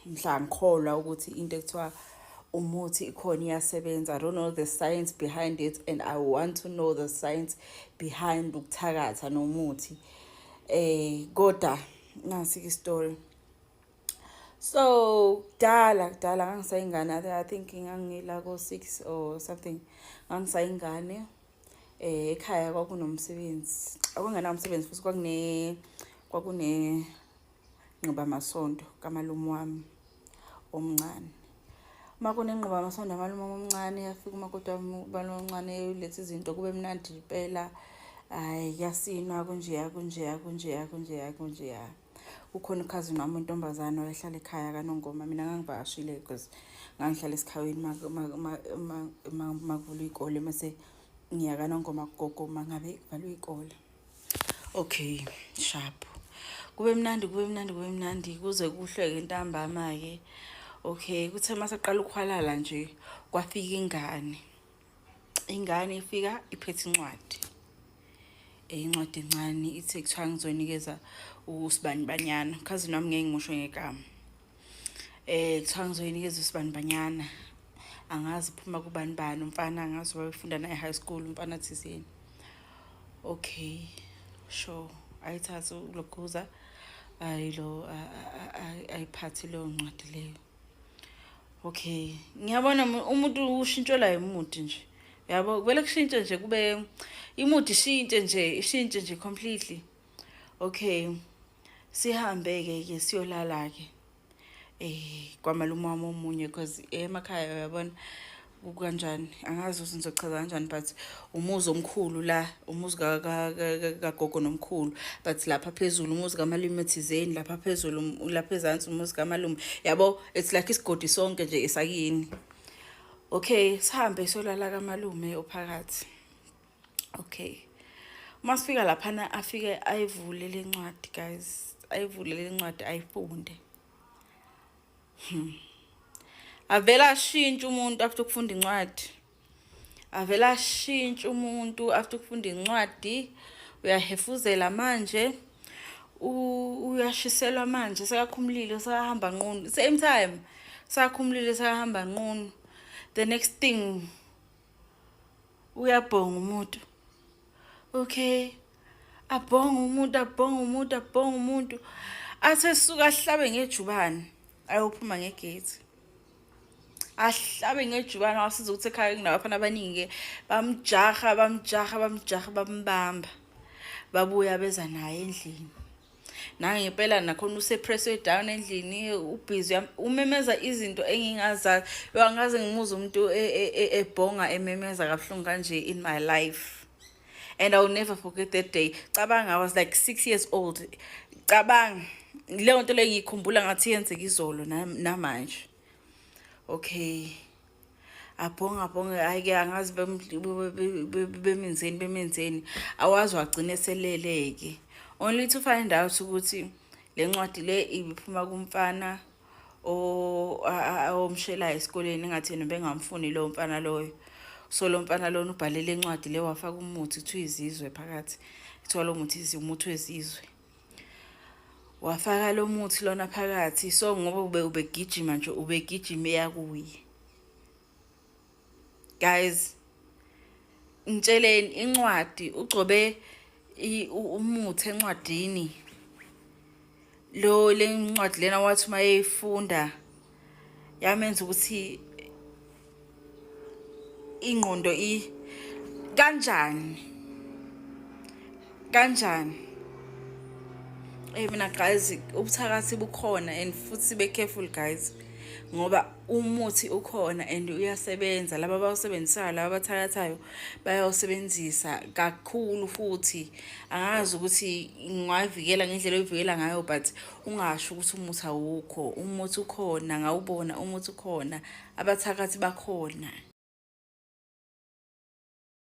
Mhla ngikholwa ukuthi into ekuthiwa umuthi ikhona, iyasebenza. I don't know the science behind it and I want to know the science behind ukuthakatha nomuthi. Kodwa nasi story. So kudala kudala ngangisayingane, I think ngangila ko 6 or something. Ngangisayingane, ekhaya kwakunomsebenzi, akungenawo umsebenzi futhi, kwakune nqibamasondo kamalume wami omncane. Uma kunenqibamasondo kamalume wami omncane, yafika umakoti wami, umalume omncane uletha izinto, kube mnandi impela. Hhayi, kuyasinwa kunjeya kunjeya kunjeya kunjeya kunjeya. Kukhona ukhazini wami wentombazane wayehlala ekhaya kaNongoma. Mina ngangivakashile because ngangihlala esikhawini makuvulwa iy'kole, mase ngiya kaNongoma kugogo uma ngabe kuvalwe iy'kole. Okay, sharp. Kube mnandi, kube mnandi, kube mnandi kuze kuhleke ntambama-ke. Okay, kuthe mase kuqala ukuhwalala nje, kwafika ingane. Ingane ifika iphethe incwadi. Incwadi encane, ithi kuthiwa ngizonikeza usibanibanyana. Cousin wami, ngeke ngimusho ngegama. Kuthiwa ngizoyinikeza usibanibanyana. Angazi iphuma kubani bani umfana, angazi wayefunda naye high school umfana thizeni. Okay, sure. Ayithathe ulokhuza ayilo ayiphathe leyo ncwadi leyo. Okay, ngiyabona umuntu ushintshela i-mood nje. Yabo, kumele kushintshe nje, kube i-mood ishintshe nje, ishintshe nje completely. Okay. Sihambe ke ke siyolala ke. Kwamalume wami omunye, because emakhaya uyabona kukanjani, angazi ukuthi ngizochaza kanjani, but umuzi omkhulu la, umuzi kagogo nomkhulu, but lapha phezulu umuzi kamalume thizeni, lapha phezulu, lapha ezansi umuzi kamalume, yabo. It's like isigodi sonke nje esakini. Okay, sihambe siyolala kamalume ophakathi. Okay, masifika laphana, afike ayivule le ncwadi, guys, ayivule le ncwadi, ayifunde. Avela ashintshe umuntu after ukufunda incwadi. Avela ashintshe umuntu after ukufunda incwadi. Uyahefuzela manje, uyashiselwa manje, sekakhumulile, sekahamba nqunu. Same time sekakhumulile, sekahamba nqunu. The next thing, uyabhonga umuntu. Okay, abhonga umuntu, abhonga umuntu, abhonga umuntu, athi esuka ahlabe ngejubane, ayophuma ngegate, ahlabe ngejubane. Wasiza ukuthi ekhaya kunabafana abaningi-ke, bamjaha, bamjaha, bamjaha, bambamba, babuya beza naye endlini. Nangempela nakhona use-presswe down endlini, u-busy umemeza izinto engingazazi. Angaze ngimuze umuntu ebhonga, ememeza kabuhlungu kanje in my life, and I will never forget that day. Cabanga, I was like 6 years old. Cabanga, leyo nto leyo ngiyikhumbula ngathi yenzeka izolo namanje. Okay, abhonga, abhonge, hhayi-ke angazi bemenzeni, bemenzeni, awazi, wagcina eselele-ke, only to find out ukuthi le ncwadi le ibiphuma kumfana omshelayo esikoleni, engathi yena bengamfuni lowo mfana loyo. So lo mfana lona ubhalele incwadi le, wafaka umuthi, kuthiwa izizwe phakathi, kuthiwa lo muthi umuthi wezizwe. Wafaka lo muthi lona phakathi, so ngoba ubegijima nje, ubegijima eya kuye. Guys, ngitsheleni, incwadi ugcobe umuthi encwadini lo, le ncwadi lena wathi uma eyifunda yamenza ukuthi ingqondo i kanjani kanjani. Mina guys, ubuthakathi bukhona and futhi be careful, guys, ngoba umuthi ukhona and uyasebenza. Laba abawusebenzisayo, laba abathakathayo, bayawusebenzisa kakhulu futhi. Angazi ukuthi ngingavikela ngendlela oyivikela ngayo, but ungasho ukuthi umuthi awukho. Umuthi ukhona, ngawubona umuthi ukhona, abathakathi bakhona.